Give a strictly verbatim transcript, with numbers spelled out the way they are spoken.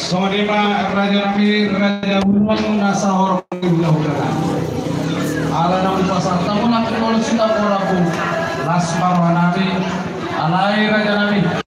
Songon i ma raja nami, raja Bulung na sahorong di hulahula. Ala naung pasahat hamu nangkin molo sita poraku, las ma roha nami. Alai raja nami.